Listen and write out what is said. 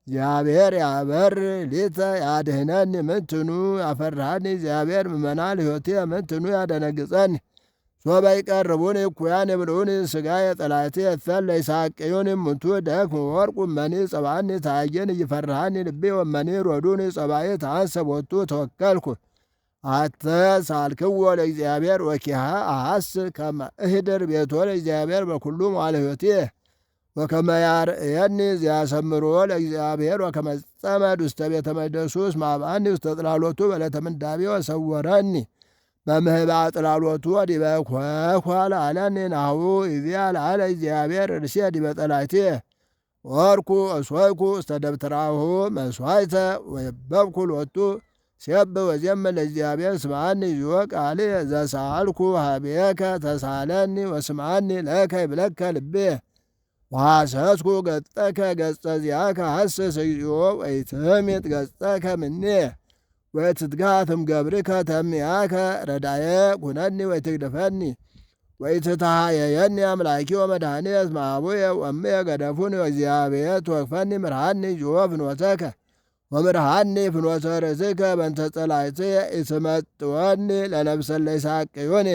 እግዚአብሔር ያበር ሊተ ያድህነኒ ምንትኑ ያፈርሃኒ እግዚአብሔር ምእመናን ሕይወቴ ምንትኑ ያደነግጸኒ። ሶበ ይቀርቡኒ እኩያን ይብልዑኒ ሥጋየ ጠላእትየ እለ ይሳቅዩኒ እሙንቱ ደክሙ ወርቁ እመኒ ጸብአኒ ታየን እይፈርሃኒ ልቤ ወመኒ ሮዱኒ ጸባኤ ተአንሰ ቦቱ ተወከልኩ። አተ ሳልክዎ ለእግዚአብሔር ወኪሃ አሐስ ከመ እህድር ቤቶ ለእግዚአብሔር በኩሉ መዋዕለ ሕይወትየ ወከመ ያርእየኒ ዘያሰምሮ ለእግዚአብሔር ወከመ ጸመድ ውስተ ቤተ መቅደሱ እስመ አብአኒ ውስተ ጽላሎቱ በዕለተ ምንዳቤ ወሰወረኒ በምህባ ጽላሎቱ ወዲበ ኮኳ ለዓለኒ ናሁ ይዜ አልዓለ እግዚአብሔር ርእስየ ዲበ ጸላእትየ ወርኩ እሶይኩ ውስተ ደብተራሁ መስዋዕተ ወየበብኩ ሎቱ ሴብ ወዜምር ለእግዚአብሔር ስምዓኒ እግዚኦ ቃልየ ዘሰአልኩ ኀቤከ ተሳለኒ ወስምዓኒ ለከ ይብለከ ልብየ ወሐሰስኩ ገጸከ ገጸ ዚአከ ሐስስ እግዚኦ ወኢትምጥ ገጸከ እምኔየ ወኢትትጋት እምገብርከ ተሚአከ ረዳየ ኩነኒ ወኢትግደፈኒ ወኢትተሃየየኒ አምላኪ ወመድኃኒየ እስመ አቡየ ወእምየ ገደፉኒ ወእግዚአብሔር ትወክፈኒ ምርሃኒ እግዚኦ ፍኖተከ ወምርሃኒ ፍኖተ ርእስከ በእንተ ጸላእትየ ኢትመጥወኒ ለነፍሰ ለይሳቅዩኒ።